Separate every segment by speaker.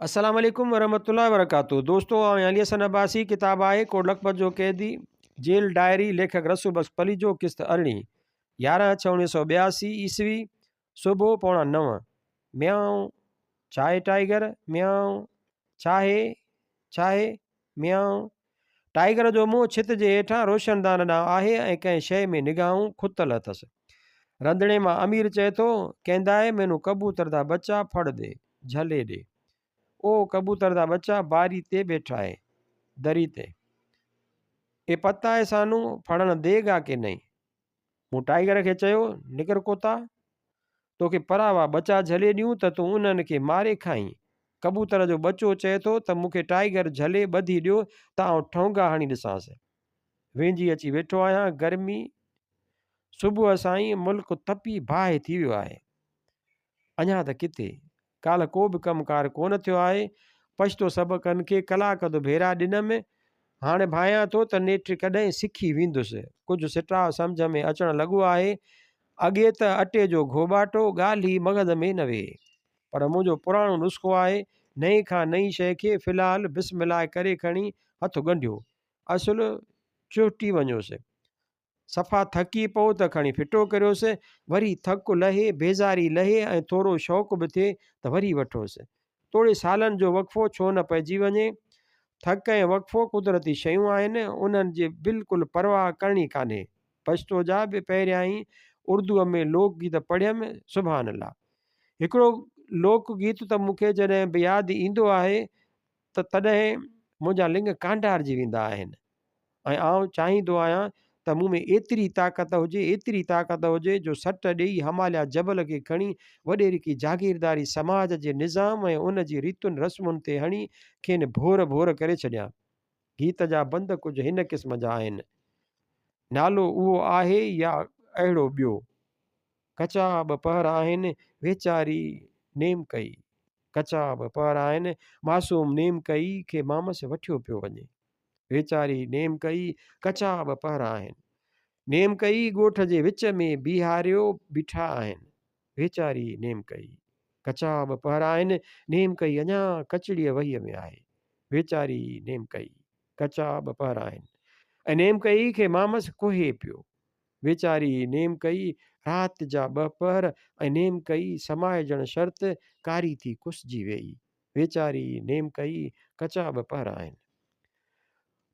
Speaker 1: السلام عليڪم ورحمة الله وبرڪاته دوستو آئون علي حسن عباسي ڪتاب آهي ڪوٽ لکپت جو قيدي جيل ڊائري ليکڪ رسول بخش پليجو قسط ارڙهين يارهن ڇهه اڻويهه سو ٻياسي عيسوي صبح پوڻا نو ميائون ڇاهي ٽائيگر ميائون ڇاهي ڇاهي ميائون ٽائيگر جو منهن ڇت جي هيٺان روشندان ڏانهن آهي ۽ ڪنهن شيء ۾ نگاهون کتل اٿس. رنڌڻي مان امير چئي ٿو، ڪيندائي مينون ڪبوتر دا ٻچا ڦڙ ڏي، جهلي ڏي. او ڪبوتر دا ٻچا باري تي ٻيٺا آهي، دري تي. اي پتا آهي سانون ڦڙڻ the گا ڪي نهين؟ مون ٽائيگر کي چيو، نڪر ڪوتا! توکي پراوا ٻچا جهلي ڏيون ته تون انهن کي ماري کائين. ڪبوتر جو ٻچو چئي ٿو ته مون کي ٽائيگر جهلي ٻڌي ڏيو ته آئون ٺونگا هڻي ڏسانس. وينجهي اچي ويٺو آهيان. گرمي صبح سان ئي ملڪ تپي باهه ٿي ويو آهي. اڃا ته ڪٿي. ڪالهه ڪو به ڪم ڪار ڪونه ٿيو آهي. پشتو سبقن کي ڪلاڪ اڌ ڀيرا ڏنم. هاڻي ڀانئيان ٿو ته نيٺ ڪڏهن سکي ويندس. ڪجهه سٽاء سمجهه ۾ اچڻ لڳو آهي. اڳي ته اٽي جو گهوٻاٽو، ڳالهه ئي مغز ۾ نه ويهي. پر منهنجو پراڻو نسخو آهي، نئين کان نئين شيء کي في الحال بسم الله ڪري کڻي هٿ ڳنڍيو. اصل چهٽي وڃوس. صفا ٿڪي پئو ته کڻي ڦٽو ڪريوس، وري ٿڪ لهي، بيزاري لهي ۽ ٿورو شوق به ٿئي ته وري وٺوس. توڙي سالن جو وقفو ڇو نه پئجي وڃي. ٿڪ ۽ وقفو قدرتي شيون آهن، انهن جي بلڪل پرواهه ڪرڻي ڪانهي. پشتو جا به پهريائين اردوء ۾ لوڪ گيت پڙهيم، سبحان الله! هڪڙو لوڪ گيت ته مون کي جڏهن به ياد ايندو آهي ته تڏهن منهنجا لڱ ڪانڊارجي ويندا آهن ۽ آئون چاهيندو آهيان ته مون ۾ ايتري طاقت هجي، ايتري طاقت هجي جو سٽ ڏيئي هماليا جبل کي کڻي وڏيرڪي جاگيرداري سماج جي نظام ۽ ان جي ريتن رسمن تي هڻي کين ڀور ڀور ڪري ڇڏيان. گيت جا بند ڪجهه هن قسم جا آهن. نالو اهو آهي يا اهڙو ٻيو. ڪچا ٻه پهر آهن، ويچاري نيم ڪئي. ڪچا ٻه پهر آهن، معصوم نيم ڪئي کي مامس وٺيو پيو وڃي. ويچاري نيم ڪئي، ڪچا ٻه پهر آهن. نيم ڪئي ڳوٺ جي وچ ۾ بيهاريو بيٺا آهن. ويچاري نيم ڪئي، ڪچا ٻه پهر آهن، نيم ڪئي اڃا ڪچڙيء وهيء ۾ آهي. ويچاري نيم ڪئي، ڪچا ٻه پهر آهن. ۽ نيم ڪئي کي مامس ڪوهي پيو. ويچاري نيم ڪئي، رات جا ٻه پهر ۽ نيم ڪئي سمائجڻ شرط ڪاري ٿي ڪسجي ويئي. ويچاري نيم ڪئي، ڪچا ٻه پهر آهن.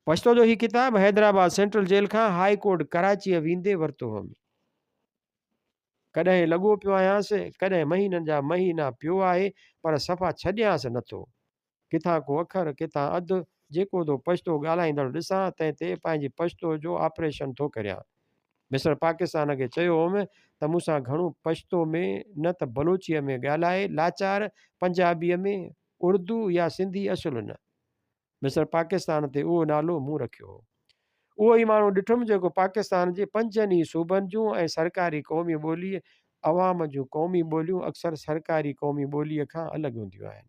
Speaker 1: پشتو جو هي ڪتاب حيدرآباد سينٽرل جيل کان هاء ڪورٽ ڪراچيء ويندي ورتو هئم. ڪڏهن لڳو پيو آهيانس، ڪڏهن مهينن جا مهينا پيو آهي، پر صفا ڇڏيانس نٿو. ڪٿان ڪو اکر، ڪٿان اڌ، جيڪو ٿو پشتو ڳالهائيندڙ ڏسان، تنهن تي پنهنجي پشتو جو آپريشن ٿو ڪريان. مسٽر پاڪستان کي چيو هوم ته مون سان گهڻو پشتو ۾ نه ته بلوچيء ۾ ڳالهائي، لاچار پنجابيء ۾، اردو يا سنڌي اصل نه. مسٽر پاڪستان تي اهو نالو مون رکيو هو. اهو ئي ماڻهو ڏٺم جيڪو پاڪستان جي پنجن ئي صوبن جون ۽ سرڪاري قومي ٻوليء عوام جون قومي ٻوليون اڪثر سرڪاري قومي ٻوليء کان الڳ هونديون آهن.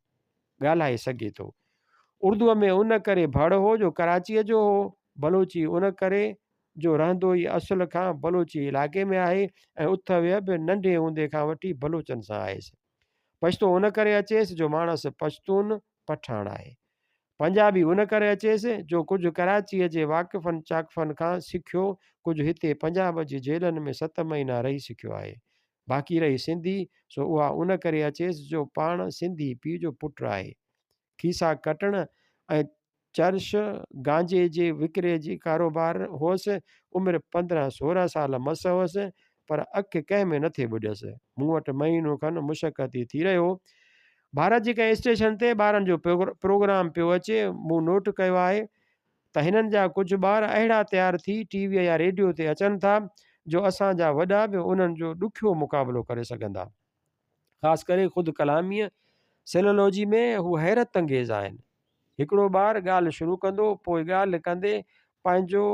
Speaker 1: ڳالهائي سگهي ٿو. اردوء ۾ ان ڪري ڀڙ هو جو ڪراچيء جو هو، بلوچي ان ڪري جو رهندو ئي اصل کان بلوچي علائقي ۾ آهي ۽ اٿ ويهه به ننڍي هوندي کان وٺي بلوچن سان آهيس. پشتو ان ڪري اچيس جو ماڻس پشتون پٺاڻ آهي. پنجابي ان ڪري اچيس جو ڪجهه ڪراچيء جي واقفن چاقفن کان سکيو، ڪجهه هتي پنجاب جي جيلن ۾ ست مهينا رهي سکيو آهي. باقي رهي سنڌي، سو اها ان ڪري اچيس جو پاڻ سنڌي پيء جو پٽ آهي. کيسا ڪٽڻ ۽ چرش گانجي جي وڪري جي ڪاروبار هئس، عمر 15 16 سال مس هئس، پر اک ڪنهن ۾ نٿي ٻڏيس. مون وٽ مهينو کن مشقتي ٿي رهيو. ڀارت جي ڪنهن اسٽيشن تي ٻارن جو پروگرام پيو اچي، مون نوٽ ڪيو آهي ته هنن جا ڪجهه ٻار اهڙا تيار ٿي ٽي ويء يا ريڊيو تي اچن ٿا جو اسان جا وڏا به انهن جو ڏکيو مقابلو ڪري سگهندا. خاص ڪري خود ڪلاميء، Sylology، ۾ هو حيرت انگيز آهن. هڪڙو ٻار ڳالهه شروع ڪندو، پوء ڳالهه ڪندي پنهنجو،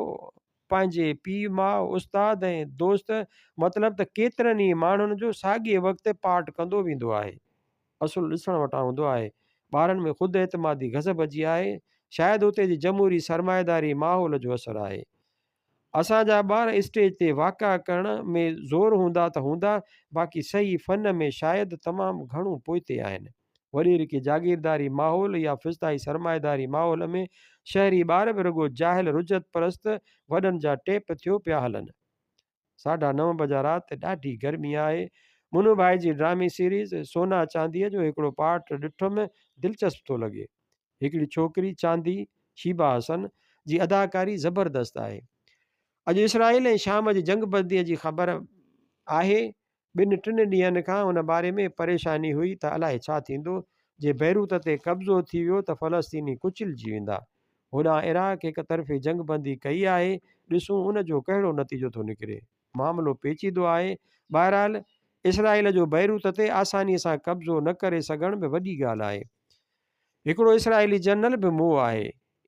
Speaker 1: پنهنجي پيء ماء، استاد ۽ دوست مطلب ته ڪيترن ئي ماڻهن جو ساڳئي وقت پارٽ ڪندو ويندو آهي. اصل ڏسڻ وٽان هوندو آهي. ٻارن ۾ خود اعتمادي غضب جي آهي. شايد اتي جي جمهوري سرمائيداري ماحول جو اثر آهي. اسان جا ٻار اسٽيج تي واڪا ڪرڻ ۾ زور هوندا ته هوندا، باقي صحيح فن ۾ شايد تمام گهڻو پوئتي آهن. وڏيرڪي جاگيرداري ماحول يا فسطائي سرمائيداري ماحول ۾ شهري ٻار به رڳو جاهل رجعت پرست وڏن جا ٽيپ ٿيو پيا هلن. ساڍا نو بجا رات ڏاڍي گرمي آهي. منو ڀائي جي ڊرامي سيريز سونا چانديء جو هڪڙو پارٽ ڏٺم دلچسپ ٿو لڳي. هڪڙي ڇوڪري چاندي، شيبا حسن، جي اداڪاري زبردست آهي. اڄ اسرائيل ۽ شام جي جنگ بنديء جي خبر آهي. ٻن ٽن ڏينهن کان ان باري ۾ پريشاني هئي ته الائي ڇا ٿيندو، جي بيروت تي قبضو ٿي ويو ته فلسطيني ڪچلجي ويندا. هوڏانهن عراق هڪ طرفي جنگ بندي ڪئي آهي، ڏسون ان جو ڪهڙو نتيجو ٿو نڪري. معاملو پيچيدو آهي. بهرحال اسرائيل جو بيروت تي آسانيء سان قبضو نه ڪري سگهڻ به وڏي ڳالهه آهي. هڪڙو اسرائيلي جنرل به موئو آهي.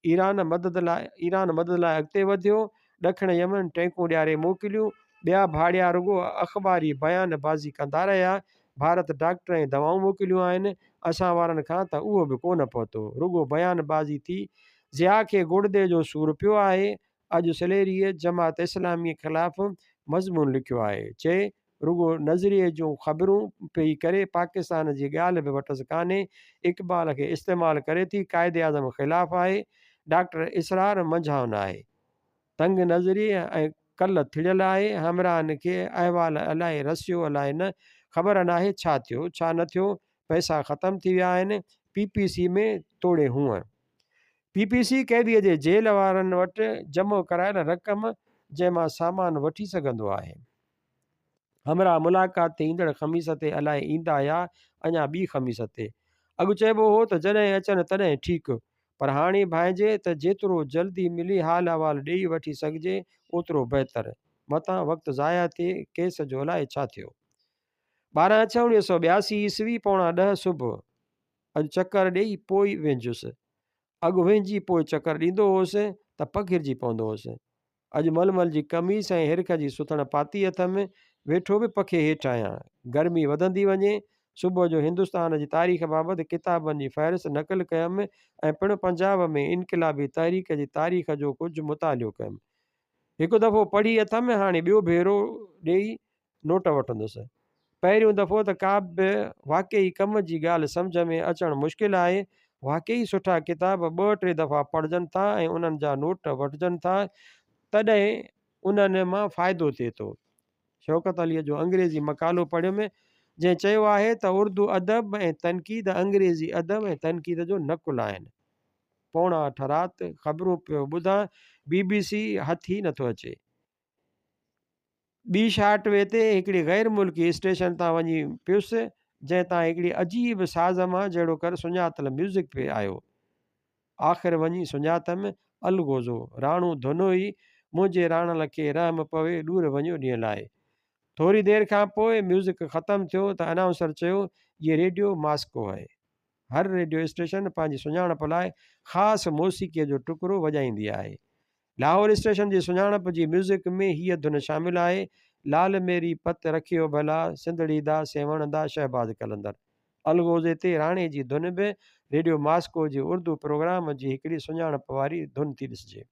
Speaker 1: ايران مدد لاء ايران مدد لاء اڳتي وڌيو. ڏکڻ يمن ٽينڪون ڏياري موڪليون. ٻيا ڀاڙيا رڳو اخباري بيان بازي ڪندا رهيا. ڀارت ڊاڪٽر ۽ دوائون موڪليون آهن. اسان وارن کان ته اهو به ڪونه پهتو. رڳو بيان بازي ٿي. ضياء کي گڙدي جو سور پيو آهي. اڄ سليريء جماعت اسلاميء خلاف مضمون لکيو آهي. چي، رڳو نظريي جون خبرون پئي ڪري، پاڪستان جي ڳالهه به وٽس ڪانهي، اقبال کي استعمال ڪري ٿي، قائداعظم خلاف آهي، ڊاڪٽر اسرار منجهائن آهي. تنگ نظري ۽ ڪل ٿڙيل آهي، همراهن کي احوال الائي رسيو الائي نه، خبر ناهي ڇا ٿيو، ڇا نه ٿيو، پئسا ختم ٿي ويا آهن، پي پي سي ۾ توڙي هونء. پي پي سي قيديء جي جيل وارن وٽ جمع ڪرايل رقم جنهن مان سامان وٺي سگهندو آهي. همراهه ملاقات تي ايندڙ خميس تي الائي ايندا يا اڃا ٻي خميس تي. اڳ چئبو هو ته جڏهن اچن تڏهن ٺيڪ، پر هاڻي ڀانئجي ته جيترو جلدي ملي حال احوال ڏيئي وٺي سگهجي اوترو بهتر. متان وقت ضايع ٿئي، ڪيس جو الائي ڇا ٿيو. 12 ڇهه 1982 عيسوي پوڻا ڏهه صبح. اڄ چڪر ڏيئي پوء وهنجيس. اڳ وهنجي پوء چڪر ڏيندو هوس ته پگهرجي پوندو هوس. اڄ ململ جي قميص ۽ هرک جي سٿڻ پاتي اٿم، ويٺو به پکي هيٺ آهيان. گرمي وڌندي وڃي. صبح جو هندستان جي تاريخ بابت ڪتابن جي فهرست نقل ڪيم ۽ پڻ پنجاب ۾ انقلابي تحريڪ جي تاريخ جو ڪجهه مطالعو ڪيم. هڪ دفعو پڙهي اٿم، هاڻي ٻيو ڀيرو ڏيئي نوٽ وٺندس. پهريون دفعو ته ڪا به واقعي ڪم جي ڳالهه سمجهه ۾ اچڻ مشڪل آهي. واقعي سٺا ڪتاب ٻه ٽي دفعا پڙهجن ٿا ۽ انهن جا نوٽ وٺجن ٿا تڏهن انهن مان فائدو ٿئي ٿو. شوڪت عليء جو انگريزي مقالو پڙهيم جنهن چيو آهي ته اردو ادب ۽ تنقيد انگريزي ادب ۽ تنقيد جو نقل آهن. پوڻا اٺ رات خبرون پيو ٻڌان بي بي سي هٿ ئي نٿو اچي. ٻي شارٽ وي تي هڪڙي غير ملڪي اسٽيشن تان وڃي پيس، جنهن تان هڪڙي عجيب ساز مان جهڙوڪر سڃاتل ميوزڪ پئي آيو. آخر وڃي سڃاتم، الغوزو، راڻو ڌنوئي، منهنجي راڻل کي رحم پوي، ڏور وڃيو ڏينهن لاء. ٿوري دير کان پوء ميوزڪ ختم ٿيو ته انائونسر چيو، يي ريڊيو ماسڪو هي. هر ريڊيو اسٽيشن پنهنجي سڃاڻپ لاء خاص موسيقيء جو ٽڪرو وڄائيندي آهي. لاهور اسٽيشن جي سڃاڻپ جي ميوزڪ ۾ هيء ڌن شامل آهي، لال ميري پت رکيو ڀلا، سنڌڙي دا سيوهڻ دا شهباز قلندر. الغوزي تي راڻي جي ڌن به ريڊيو ماسڪو جي اردو پروگرام جي هڪڙي سڃاڻپ واري ڌن ٿي ڏسجي.